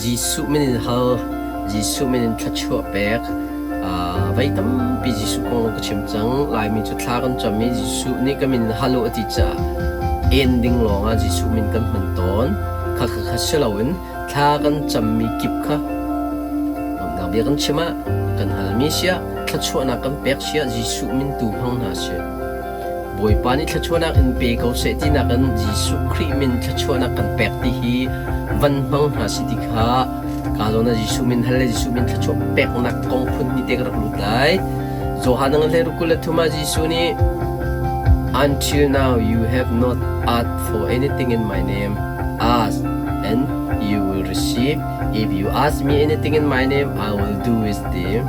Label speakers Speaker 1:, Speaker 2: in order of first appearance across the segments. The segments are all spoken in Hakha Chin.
Speaker 1: Jesuh min in hal, Jesuh min in thluachuah pek. Voi tampi Jesuh kong ka chim cang. Laimi cu thla kan cam i Jesuh nih ka min hal u a ti caah en ding lawngah Jesuh min kan hman tawn. Kha kha kha si loin thla kan cammi kip kha lawmhnak bia kan chim ah kan halmi siah thluachuahnak kan pek siah Jesuh min tu hmang hna sih. Bawipa nih thluachuahnak in pe ko seh tinak in Jesuh Khrih min thluachuahnak kan pek ti hi van hmang hna si ti kha ka zawn ah Jesuh min hal le Jesuh min thluachuah peknak kong phun hnih te ka rak lut lai. Johan ang hlei rukul le thum ah Jesuh nih Until now you have not asked for anything in my name. Ask and you will receive. If you ask me anything in my name, I will do it. Ti.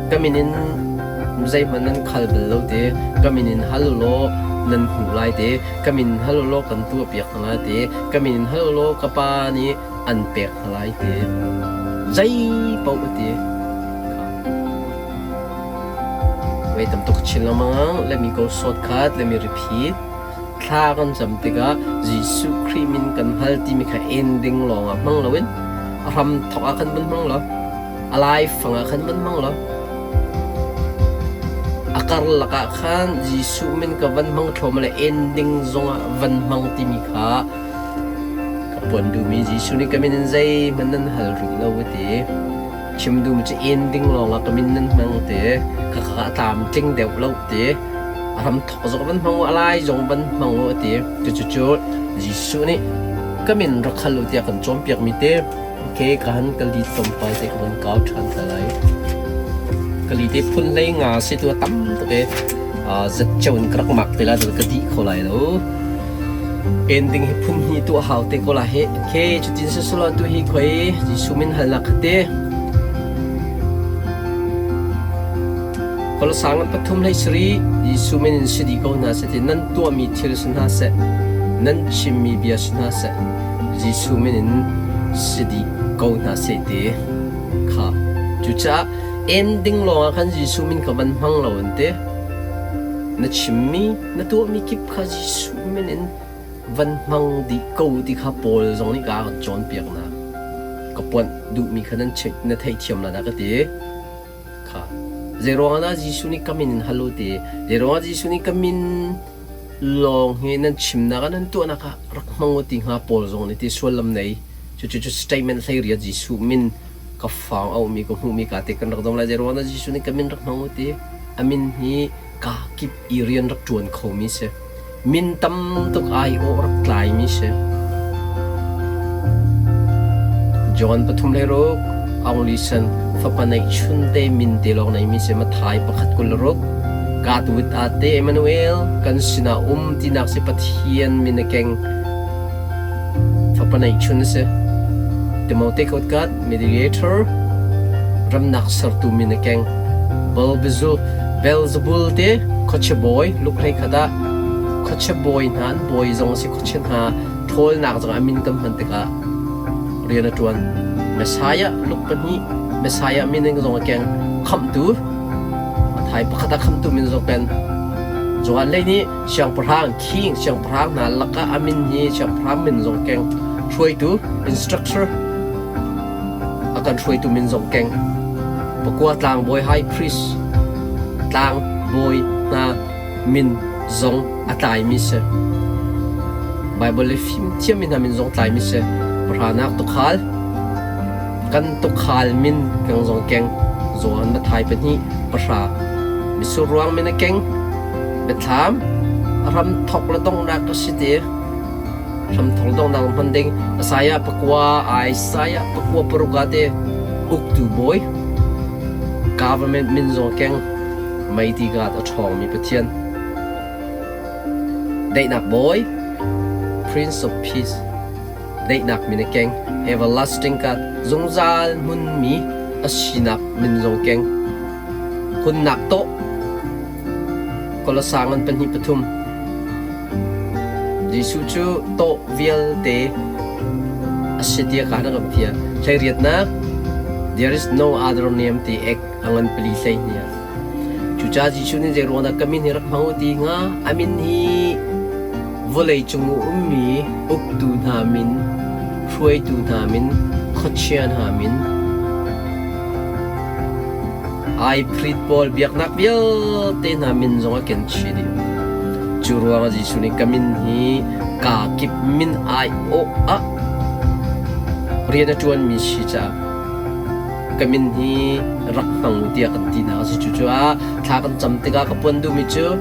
Speaker 1: Ka min in zeihmanh nan khal bal lo ti ka min in hal ulaw nan hmuh lai ti ka min in hal ulaw kan tuahpiak hna lai ti ka min in hal ulaw ka pa nih an pek hna lai ti zei paoh a ti. Wei tam tuk chin lengmang let me go shortcut let me repeat thla kan cam tikah Jesuh Khrih min kan hal timi kha ending lawngah hmang loin a hram thawk ah khan van hmang lo A laifang ah khan van hmang law a karlak ah khan Jesuh min ka van hmang thluahmah le ending zongah van hmang timi kha ka puan duhmi Jesuh nih ka min in zeihmanh nan hal rih lo a ti. Chim duhmi cu ending lawngah ka min nan hmang ti. Khakha a tlamtling deuh lo ti. A hram thawk zong van hmang u, a lai zong van hmang u a ti. Cucu Jesuh nih ka min rak hal u tiah kan cawnpiakmi te Ok, ka han ka li tlawmpal te ka van kau ṭhan ta lai. Ka li te phun hlei nga si tu a tam tuk e. Zatceu in ka rak mak te la ka dih kho lai lo. Ending hi phun hnih tu a hau te ko la he. Ok, cutin sisulaw tu hi khoi Jesuh min halnak kha te. Kolosang 3 hlei sarih Jesuh min in si dih ko hna seh ti nan tuahmi thil si hna seh, nan chimmi bia si hna seh, Jesuh min in si dih ko hna seh ti kha. Cucaah ending lawngah khan Jesuh min kha van hmang lo an ti. Na chimmi, na tuahmi kip kha Jesuh min in van hmang dih ko ti kha Paul zong nih ka kan cawnpiak hna. Ka puanh duhmi kha nan check na theihthiam la dah ka ti. Kha. Zeiruangah dah Jesuh nih ka min in hal u ti? Zeiruangah Jesuh nih ka min lawng hi nan chimnak ah nan tuahnak ah rak hmang u ti hnga Paul zong nih ti sullam nei. Cucu cu statement 18 Jesuh min ka fang a ummi ka hmuhmi ka te kan rak dom lai. Zeiruangah dah Jesuh nih ka min rak hmang u ti? A min hi ka kip i rian rak ṭuan khomi si. Min tam tuk aiawh rak tlaimi si. John 3:6 Aung Li San fapa neihchun te min te lawng neimi si Mathai 1:26 God with us te Emmanuel kan sinah um tinak si Pathian min a keng fapa neihchun a si. Timote God mediator ramnak sertu min a keng. Beelzebul te khuachia bawi lukhlei khat ah khuachia bawi hna an bawi zong a si khuachia hna ṭhawlnak zong a min kan hman tikah rian a ṭuan. Messiah luk pahnih Messiah min in zong a keng khamhtu Mathai pakhat ah khamhtu min zong ken Johan lei nih siangpahrang king siangpahrang hna lakah a min hi siangpahrang min zong keng hruaitu instructor a kan hruaitu min zong keng pakua tlangbawi high priest tlangbawi hna min zong a tlaimi si Bible le fimthiam mi hna min zong tlaimi si pahranak tukhal kan tukhal min keng zong keng Johan Mathai pahnih pahra misur ruang min a keng biathlam ram thok le donghnak ka si ti Hramthawng donghnak hman ding Isaiah pakua Isaiah pakua paruk ah te uktu bawi government min zong keng meiti gat a ṭhawngmi Pathian daihnak bawi Prince of Peace daihnak min a keng everlasting God zungzal hmunmi a sinak min zong keng hunnak tawh Kolosang an pahnih pathum Jesuh cu tawh vialte a si tiah ka na kan fial. Hleiriatnak There is no other name ti ek a ngan pali hlei hnia. Cucaah Jesuh nih zei ruang dah ka min hi rak hmang u ti hnga? A min hi vawlei cung i ummi uktu hna min, hruaitu hna min, Khuachia hna min, High pawl biaknak vialte hna min zong a ken chih dih. Cu ruangah Jesuh nih ka min hi kaa kip min aiawh ah rian a ṭuanmi si caah ka min hi rak hmang u tiah kan tinak a si. Cucaah thla kan cam tikah ka puan duhmi cu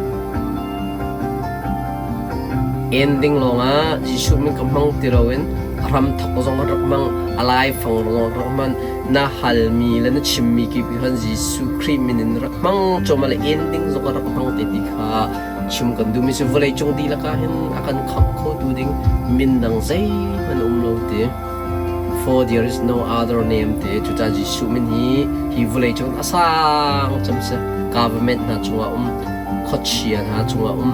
Speaker 1: En ding lawngah Jesuh min ka hmang ti loin a hramthawk zong a rak hmang, a laifang zong a rak hman. Na halmi le na chimmi kip khan Jesuh Khrih min in rak hmang cuahmah le en ding zong a rak hmang te ti kha chim kan duhmi cu vawleicung dihlak ah hin a kan khamh khotu ding min dang zeihmanh a um lo ti. For there is no other name ti cucaah Jesuh min hi hi vawleicung a sang cem si. Government hna cungah um khuachia hna cungah um,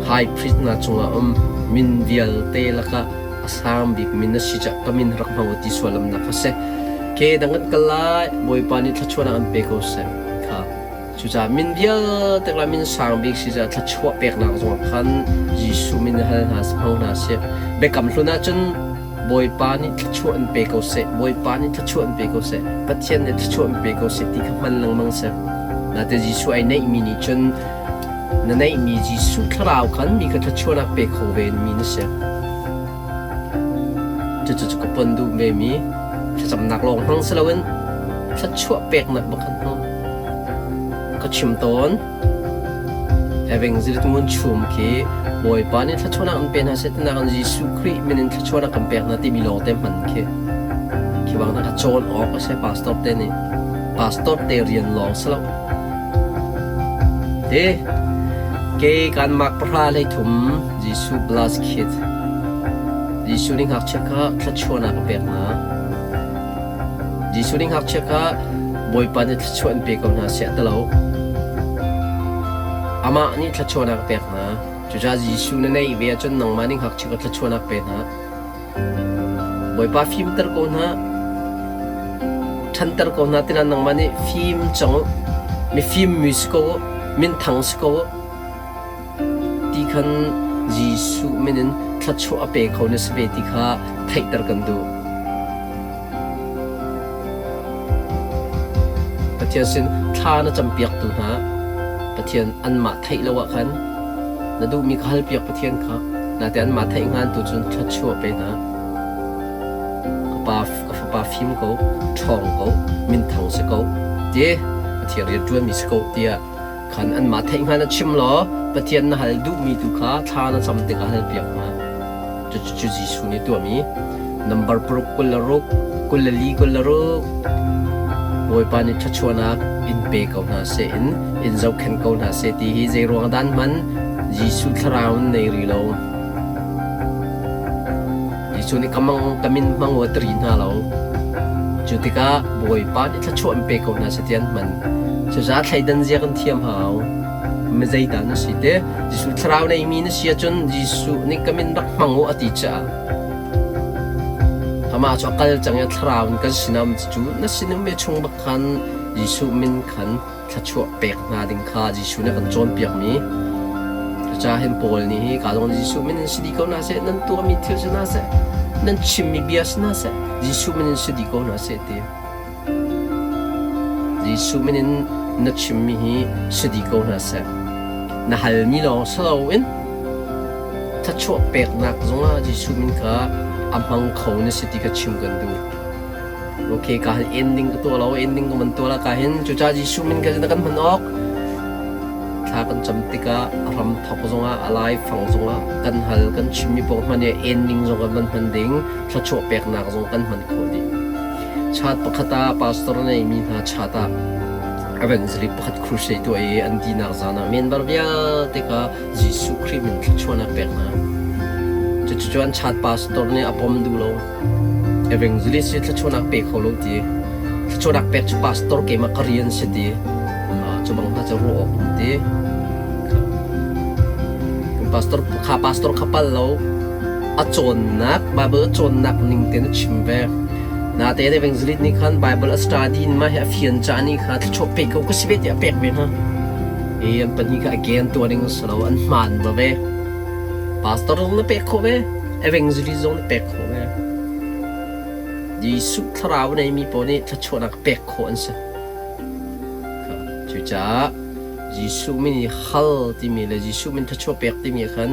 Speaker 1: high priest hna cungah um, min vialte lakah a sang bik min na si caah ka min rak hmang u ti suallamnak kha si. Ke dang kan kal lai, Bawipa nih thluachuahnak an pe ko seh. Kha. Cucaah min vialte la min sang bik si caah thluachuah peknak zongah khan Jesuh min hal hna hmang hna sih. Biakam hlun ahcun Bawipa nih thluachuah an pe ko seh, Bawipa nih thluachuah an pe ko seh, Pathian nih thluachuah an pe ko seh ti kha hman lengmang seh. Nate Jesuh ai neihmi nih cun na neihmi Jesuh thlarau khan mi kha thluachuahnak pe kho ve mi na si. Cucu cu ka pon duh ve mi thlacamnak lawng hmang si loin thluachuah peknak bak khan hmang. Ka chim tawn. Evangelist Ngun Chum khi Bawipa nih thluachuahnak an pe hna seh tinak in Jesuh Khrih min in thluachuahnak kan pek hna timi lawng te hman khi khi bang hna kha cawn awk a si pastor te nih pastor te rian lawng si lo te ke kan mak pahra hlei thum Jesuh bless kid Jesuh nih ngakchia kha thluachuahnak a pek hna Jesuh nih ngakchia kha Bawipa nih thluachuah in pe ko hna seh a ti lo. Amah nih thluachuahnak a pek hna. Cucaah Jesuh na neih ve ahcun nangmah nih ngakchia kha thluachuahnak pe hna. Bawipa fimter ko hna, ṭhanter ko hna tina nangmah nih fim cang u, mifim mi si ko u, minthang si ko u, ti khan Jesuh min in thluachuah a pe kho na si ve ti kha theihter kan duh. Pathian sin thla na campiaktu hna Pathian anmah theih lo ah khan na duhmi kha halpiak Pathian kha nate anmah theih hngan tu cun thluachuah pe hna. Ka pa ka fapa fim ko, ṭhawng ko, minthang si ko, ti Pathian rian ṭuanmi si ko tiah khan anmah theih hngan a chim law Pathian na hal duhmi tu kha thla na cam tikah halpiak hna. Cucu Jesuh nih tuahmi nambar paruk 26 24 26 Bawipa nih thluachuahnak in pe ko hna seh in in zohkhenh ko hna seh ti hi zei ruang dan hman Jesuh thlarau in nei ri lo. Jesuh nih ka mang ka min hmang u a ti ri hna lo. Cu tikah Bawipa nih thluachuah in pe ko hna seh ti an hman. Cucaah thleidan zia kan thiam hau. Mi zeidah na si te? Jesuh thlarau neimi na si ahcun Jesuh nih ka min rak hmang u a ti caah amah cu a kal cang i thlarau in kan sinah um cu na sinum ve chung bak khan Jesuh min khan thluachuah pek hna ding kha Jesuh nih a kan cawnpiakmi cucaah hin Paul nih hi ka zong Jesuh min in si dih ko hna seh nan tuahmi thil si hna seh nan chimmi bia si hna seh Jesuh min in si dih ko hna seh ti Jesuh min in na chimmi hi si dih ko hna seh. Na halmi lawng si loin thluachuah peknak zongah Jesuh min kha a hmang kho na si ti kha chim kan duh. Okay, ka han ending ka tuah lo, ending ka man tuah la ka hin cucaah Jesuh min kha na kan hman awk. Thla kan cam tikah a ram thok zongah a lai fang zongah kan hal kan chimmi paoh hman i ending zong kan van hman ding thluachuah peknak zong kan hman khawh dih. Chat pakhat ah pastor a neimi hna chat ah evangelist pakhat crusade tuah i an dinak zan ah member vialte kha Jesuh Khrih min thluachuahnak pek hna. Cucu an chat pastor nih a pom duh lo. Evangelist hi thluachuahnak pe kho lo ti. Thluachuahnak pek cu pastor keimah ka rian si ti. Cu bang hna cu ruah awk um ti. Pastor kha pastor kha pal lo. A cawnnak Bible a cawnnak ning tein a chim ve. Natein evangelist nih khan Bible a study in mah hi a fian ca nih kha thluachuah pe ko ka si ve tiah a pek ve hna. I an pahnih kha again tuah ding a si lo an hmaan va ve. Pastor zong na pek khawh ve, evangelist zong na pek khawh ve. Jesuh thlarau neimi pawl nih thluachuahnak pek khawh an si. Cucaah Jesuh min i hal timi le Jesuh min thluachuah pek timi ah khan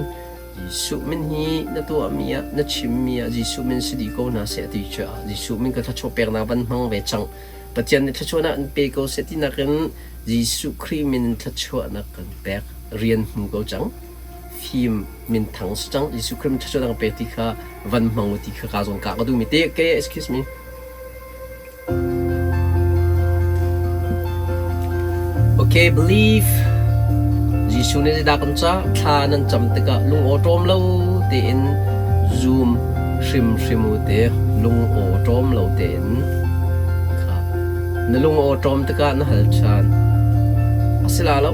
Speaker 1: Jesuh min hi na tuahmi ah na chimmi ah Jesuh min si dih ko hna seh ti caah Jesuh min ka thluachuah peknak van hmang ve cang. Pathian nih thluachuahnak an pe ko seh ti nakin Jesuh Khrih min in thluachuahnak kan pek rian hmu ko cang. Fim minthang si cang. Jesuh Khrih min thluachuahnak kan pek ti kha van hmang u ti kha ka zawn ka ka duhmi te. Okay, excuse me. Okay, believe. Jesuh nih zeidah kan cah? Thla nan cam tikah lungawṭawm lo tein zum hrimhrim u te. Lungawṭawm lo tein. Kha. Na lungawṭawm tikah na hal ṭhan. A si la lo.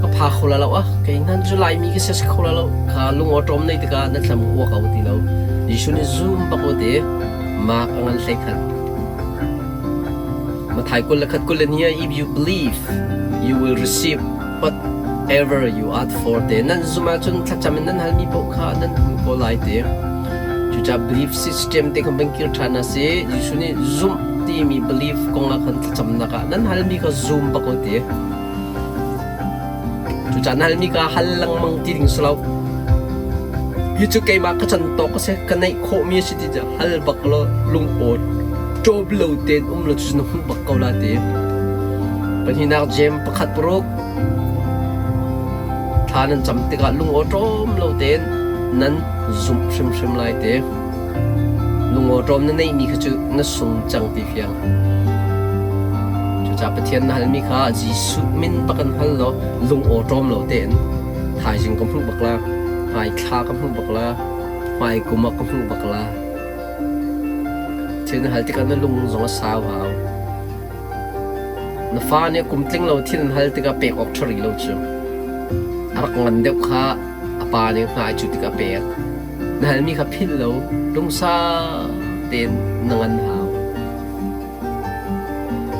Speaker 1: Ka pha kho la lo ah. Kei nan cu Laimi ka si kho la lo. Kha lungawṭawm nei tikah na thlam uak ko ti lo. Jesuh nih zum bak u te. Mark a ngan hlei khat. Mathai 21 21 if you believe you will receive whatever you ask for te nan zum ahcun thlacam in nan halmi paoh kha nan hmu ko lai te. Cucaah belief system te khan van kir ṭhan a si. Jesuh nih zumh timi belief kong ah khan thlacamnak ah nan halmi kha zum bak u ti. Cucaah na halmi ka hal lengmang ti ding si lo. Hi cu keimah ka can tawk a si, ka neih khawhmi a si ti cu hal bak law lungpaw ṭawp lo tein um law cu na hmuh bak ko la ti. Pahnihnak Jeim pakhat paruk thla nan cam tikah lungawṭawm lo tein nan zumh hrimhrim lai ti. Lungawṭawm na neihmi kha cu na sung cang ti fiang. Cucaah Pathian na halmi kha Jesuh min bak in hal law lungawṭawm lo tein thaizing ka hmuh bak la, hmai thla ka hmuh bak la, hmai kum ah ka hmuh bak la. Thil na hal tikah na lung zong a sau hau. Na fa nih kum tling lo thil an hal tikah pek awk ṭha rih lo cu. A rak ngan deuh kha a pa nih hna ai cu tikah pek. Na halmi kha philh lo, lungsau tein na ngan hau.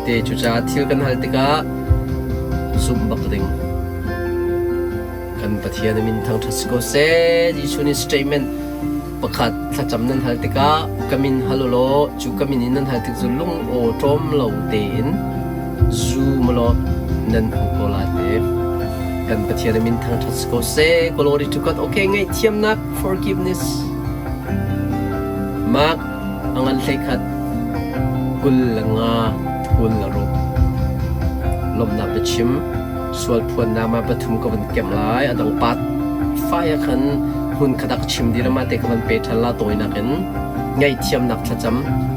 Speaker 1: Te cucaah thil kan hal tikah zumh bak ding. Kan Pathian a min thangṭhat si ko seh. Jesuh nih statement pakhat thlacam nan hal tikah ka min hal u law cu ka min in nan hal tik cu lung aw ṭawm lo tein zum u law nan hmu ko lai te. Kan Pathian a min thangṭhat si ko seh. Glory to God. Okay, ngaihthiamnak forgiveness. Mark a ngan 11 25 26 lawmhnak biachim sual phuannak ma pathum ka van kemh lai a dang pat fai ah khan hmun khat ah ka chim dih ma te ka van pe ṭhan la tawinak in ngaihthiamnak thlacam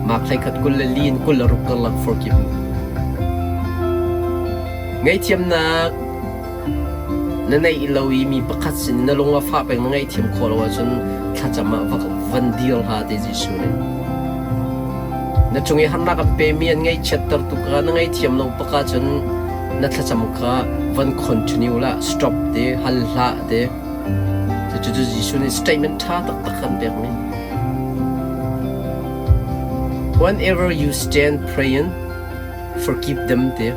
Speaker 1: mak 11 24 in 26 karlak forgive ngaihthiamnak Na neih lo i mi pakhat sin na lung a fah peng na ngaihthiam khawh lo ahcun thlacam ah va van dir hlah ti Jesuh nih. Na cung i harnak an pemi an ngaihchiatter tuk ah na ngaihthiam lo bak ahcun na thlacam kha van continue lah stop te hal hlah te. Cucu Jesuh nih statement ṭha taktak kan pekmi. Whenever you stand praying, forgive them te.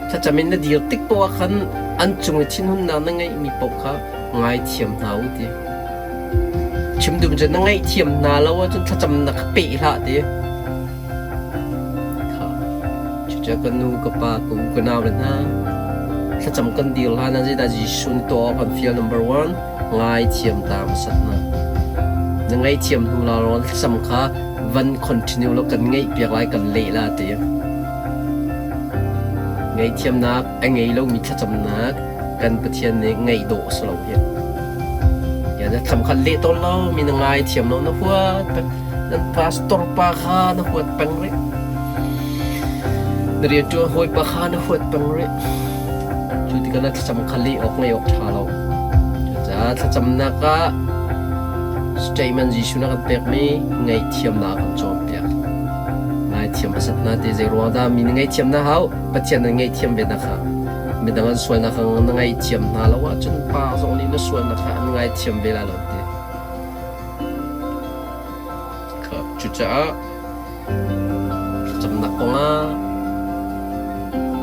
Speaker 1: Thlacam in na dir tik paoh ah khan an cung i thinhunnak na ngeihmi paoh kha ngaithiam hna u ti. Chim duhmi cu na ngaihthiam hna lo ahcun thlacamnak kha peh hlah ti. Kha cucu ka nu ka pa ka u ka nau le hna thlacam kan dir hlan ah zeidah Jesuh nih tuah awk kan fial number one ngaithiam ta hmasat hna. Na ngaihthiam hnu lawnglawng thlacam kha van continue law kan ngeih piak lai kan leh la ti. Ngaihthiamnak a ngei lomi thlacamnak kan Pathian nih ngaih dawh a si lo hi. Ya na thlam kha leh tawn lo mi na ngai thiam lo na huat peng nan pastor pa kha na huat peng rih. Na rianṭuan hawi pa kha na huat peng rih. Cu tikah na thlacam kha leh awk ngaih awk ṭha lo. Cucaah thlacamnak ah statement Jesuh na kan pekmi ngaihthiamnak a kan cawnpiak. Ngaithiam hmasat hna ti zei ruang dah mi na ngaihthiam na hau? Pathian nan ngaihthiam ve na kha. Midang an sualnak kha na ngaihthiam hna lo ahcun pa zong nih na sualnak kha an ngaithiam ve lai lo ti. Cucaah thlacamnak kongah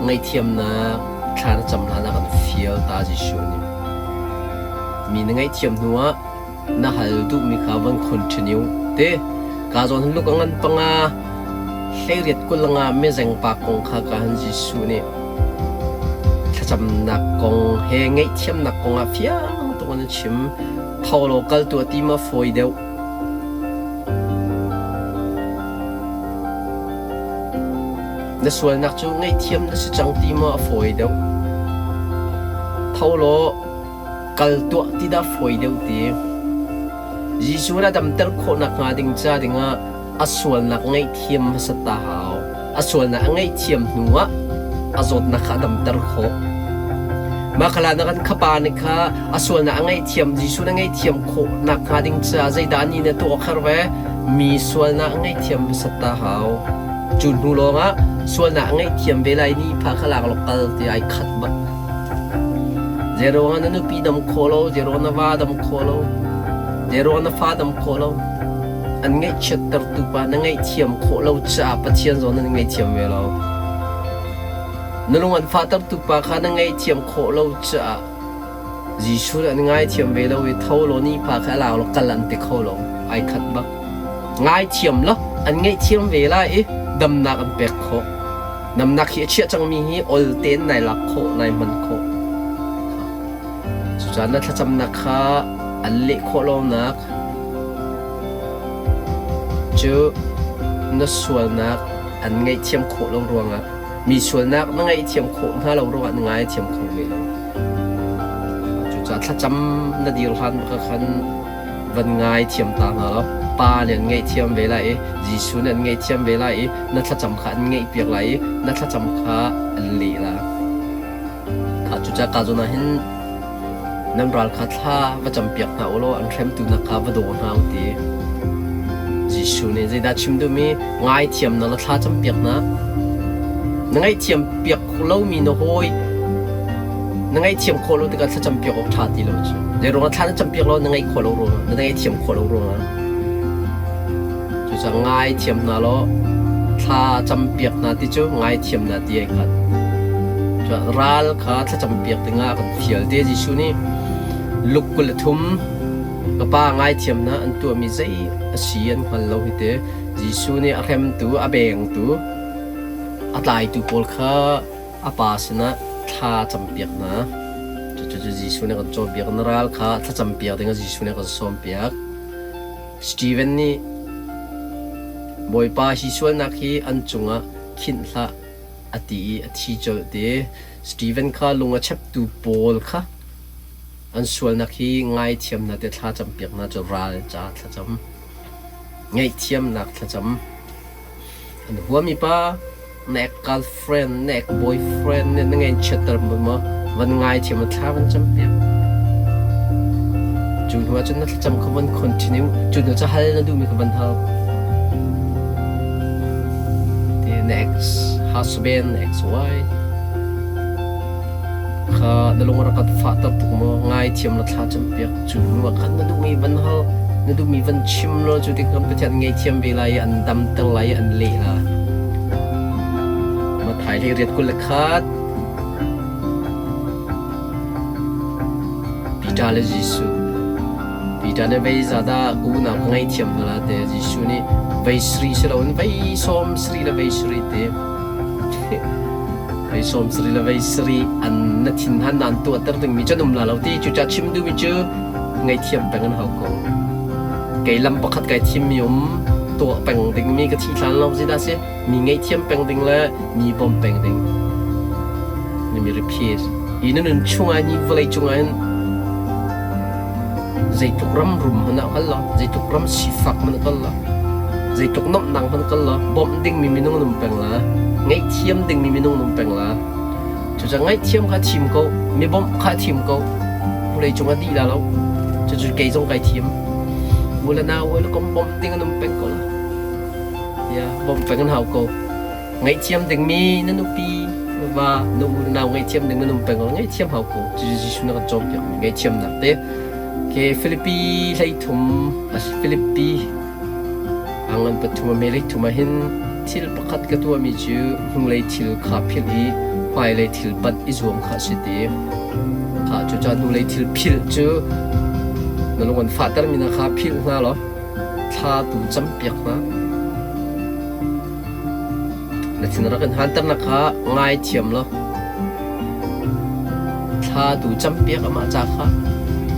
Speaker 1: ngaihthiamnak thla na cam hlanah kan fial ta Jesuh nih. Mi na ngaihthiam hnuah na hal duhmi kha van continue te. Ka zawn hin luk a ngan panga hleiriat 20 nga mezeng pa kong kha ka han Jesuh nih thlacamnak kong he ngaihthiamnak kong ah fiang tuk in a chim. Tho law kal tuah ti ma fawi deuh. Na sualnak cu ngaihthiam na si cang ti maw a fawi deuh? Tho law kal tuah ti dah fawi deuh ti? Jesuh na damter khawh nakhnga ding ca dingah a sualnak ngaihthiam hmasat ta hau. A sualnak a ngaihthiam hnuah a zawtnak kha a damter khawh. Mah kha na kan khapa nih kha a sualnak a ngaihthiam Jesuh na ngaihthiam khawh nakhnga ding caah zeidah ni na tuah kher ve? Mi sualnak a ngaihthiam hmasat ta hau. Cu hnu lawngah sualnak a ngaihthiam ve lai ni pha kha lak law kal ti ai khat bak. Zeiruangah na nupi dam khawh lo, zeiruangah na va dam khawh lo, zeiruangah na fa dam khawh lo, an ngaihchiattertu pa na ngaihthiam khawh lo caah Pathian zong nan ngaihthiam ve lo. Na lung an fahtertu pa kha na ngaihthiam khawh lo caah Jesuh nih an ngaithiam ve lo i tho law ni pa kha a lau law kal an ti kho lo. Ai khat bak. Ngaithiam law an ngaihthiam ve lai i damnak an pek khawh. Damnak hi a chiah cangmi hi ol tein nai lak khawh, nai hman khawh. Cucaah na thlacamnak kha an leh khawh lonak cu na sualnak an ngaihthiam khawh lo ruangah mi sualnak na ngaihthiam khawh hna lo ruangah na ngaithiam kho ve lo. Cucaah thlacam na dir hlan bak ah khan van ngaithiam ta hna law Pa nih an ngaihthiam ve lai i Jesuh nih an ngaihthiam ve lai i na thlacam kha an ngaihpiak lai i na thlacam kha an leh lai. Kha cucaah ka zawn ah hin Nan ral kha thla va campiak hna u law an hremtu hna kha va daw hna u ti. Jesuh nih zeidah chim duhmi ngaithiam na la thla campiak hna. Na ngaihthiam piak lomi na hawi na ngaihthiam khawh lo tikah thlacam piak awk ṭha ti lo cu. Zeiruangah thla na campiak lo na ngaih khawh lo ruangah na ngaihthiam khawh lo ruangah. Cucaah ngaithiam hna law thla campiak hna ti cu ngaithiam hna ti ai khat. Ral kha thlacampiak dingah a kan fial te Jesuh nih Luke 23 ka pa ngaithiam hna an tuahmi zei a si an hngal lo hi te Jesuh nih a hremtu a bengtu a tlaitu pawl kha a pa sinah thla campiak hna. Cucu Jesuh nih a kan cawnpiak. Na ral kha thlacampiak dingah Jesuh nih a kan sawmpiak. Steven nih Bawipa hi sualnak hi an cungah khinh hlah a ti i a thi colh ti. Steven kha lung a cheptu pawl kha an sualnak hi ngaithiam hna tiah thla campiak hna cu ral ca thlacam, ngaihthiamnak thlacam. An huami pa na ex-girlfriend, na ex-boyfriend nih na ngaihchiatter maw van ngaithiam a thla van campiak. Cu hnu ahcun na thlacam kha van continue. Cu hnu cu hal na duhmi kha van hal. Ti na ex-husband, na ex-wife kha na lung rak fahter tuk maw ngaithiam na thla campiak. Cu hnu ah khan na duhmi van hal, na duhmi van chim law cu tikah Pathian ngaihthiam ve lai i an damter lai i an leh la. Matthai hlei riat 21 Peter le Jesuh Peter nih vei zadah ka unau ka ngaihthiam hna la te Jesuh nih vei sri si loin vei sawm sri le vei sri te Vei sawm sarih le vei sarih an na thinhan na an tuahter dingmi cu an um la lo ti. Cucaah chim duhmi cu ngaihthiam peng an hau ko. Kei lam pakhat kai thimmi um tuah peng dingmi ka thih hlan lo zeidah si mi ngaihthiam peng ding le mi bawm peng ding. Mi repeat. Hi na nun chungah ni vawlei cungah hin Zeitluk ram rum hmanh ah kal law, zeitluk ram sifak hmanh ah kal law, zeitluk nuamhnak hmanh kal law, bawmh dingmi minung an um peng la, ngaihthiam dingmi minung an um peng la. Cucaah ngaihthiam kha thim ko, mi bawmh kha thim ko. Vawlei cung ah dih la lo. Cucu kei zong kai thim. U le nau le kom bawmh ding an um peng ko la. Ya, bawmh peng an hau ko. Ngaihthiam dingmi na nupi, na va, na u, na nau ngaihthiam ding na um peng ngaihthiam hau ko. Cucu Jesuh na kan cawnpiakmi ngaihthiamnak te. Ke Filipi 13 Filipi angan pathum a me 33 ah hin thil pakhat ka tuahmi cu hnulei thil kha philh i hmailei thil panh i zuam kha a si ti. Kha cucaah hnulei thil philh cu Na lung an fahtermi hna kha philh hna law thla tu campiak hna. Na thin rak in hanternak kha ngaithiam law thla tu campiak amah ca kha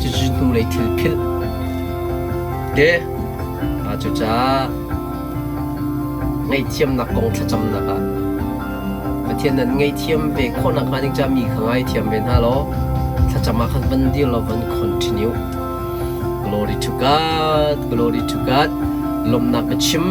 Speaker 1: cucu hnulei thil philh. Te, cucaah ngaihthiamnak kong thlacamnak ah Pathian nan ngaihthiam ve khawhnak hnga ding caah mi kha ngaithiam ve hna law thlacam ah khan van dir law van continue. Glory to God, glory to God. Lawmhnak ka chim.